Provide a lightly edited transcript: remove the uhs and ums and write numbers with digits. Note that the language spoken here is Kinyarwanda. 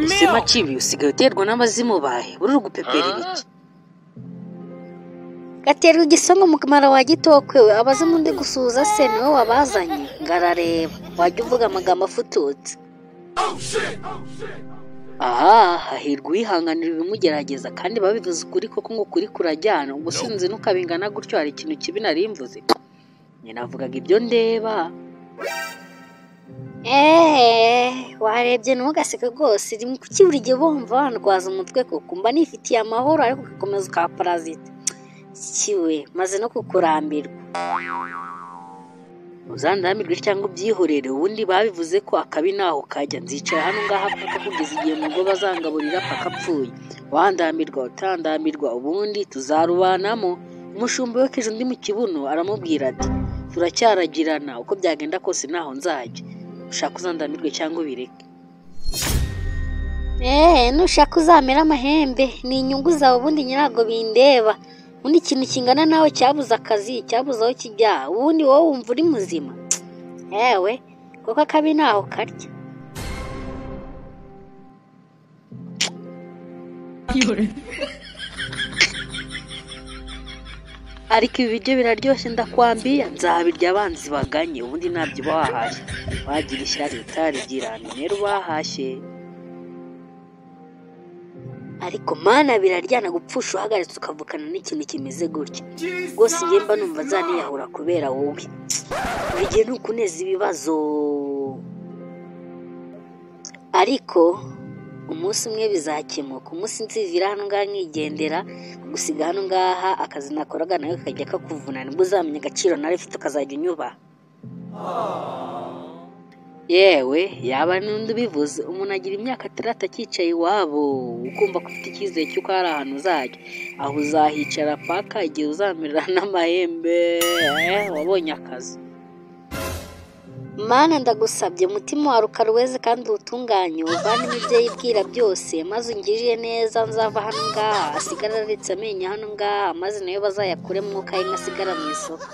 Ese Macibi usigaye uterwa n'abazimu bahe uri gupepera ibiki? Gaterwa igisongo mu kamaro wa gitokwe, abazimu ndi gusuhuza se niwe wabazanye? Ngarareba wajya uvuga amagambo afututse. Aha hahirwa uwihanganira ibimugerageza, kandi babivuze ukuri koko ngo ukuri kurajyana. Ubwo sinzi nukabingana gutyo hari ikintu kibi nari mvuze. Njye navugaga ibyo ndeba. Warebye ntugaseke rwose, kuki buri gihe bumva bandwaza umutwe koko? Mba nifitiye amahoro ariko ugakomeza ukaparasita. Kiwe maze no kukurambirwa. Uzandambirwe cyangwa ubyihorere, ubundi babivuze ko akabi naho kajya. Nzicara hano ngaha paka kugeza igihe mu rugo bazangaburira paka apfuye. Wandambirwa utandambirwa, ubundi tuzarubanamo. Umushumba wekeje undi mu kibuno aramubwira ati turacyaragirana, uko byagenda kose naho nzajya. Ushaka uzandambirwe cyangwa ubireke. Nushaka uzamera amahembe, ni inyungu zawe, ubundi nyirago bindeba. Ubundi ikintu kingana nawe cyabuze akazi, cyabuze aho kijya, ubundi wowe wumva uri muzima. Ewe kuko akabi ntaho karya. Ariko ibi biryo biraryoshye ndakwambiye, nzabirya abanzi baganye, ubundi ntabyo uba wahashye. Wagira ishyari utarigira, ni rero wahashye. Ariko mana biraryana gupfusha uhagaritse ukavukana n'ikintu kimeze gutya. Rwose njye mba numva nzaniyahura kubera wowe. Buri gihe ni ukuneza ibibazo. Ariko umunsi umwe bizakemuka, umunsi nzivira hano ngaha nkigendera, gusiga hano ngaha akazi nakoraga nawe kakajya kakuvuna, nibwo uzamenya agaciro nawe ufite ukazajya unyubaha. Yewe yaba n'undi ubivuze, umuntu agira imyaka 6 akicaye iwabo, ukumva ko ufite icyizere cy'uko hari ahantu uzajya, aho uzahicara paka igihe uzamerera n'amahembe. Wabonye akazi. Mana ndagusabye umutima wawe ukaruweze kandi uwutunganye, uvanemo ibyo yibwira byose, maze ungirire neza nzava hano ngaha, asigara aretse amenyo hano ngaha, maze nayo bazayakure mwuka y'inka asigara mu isoko.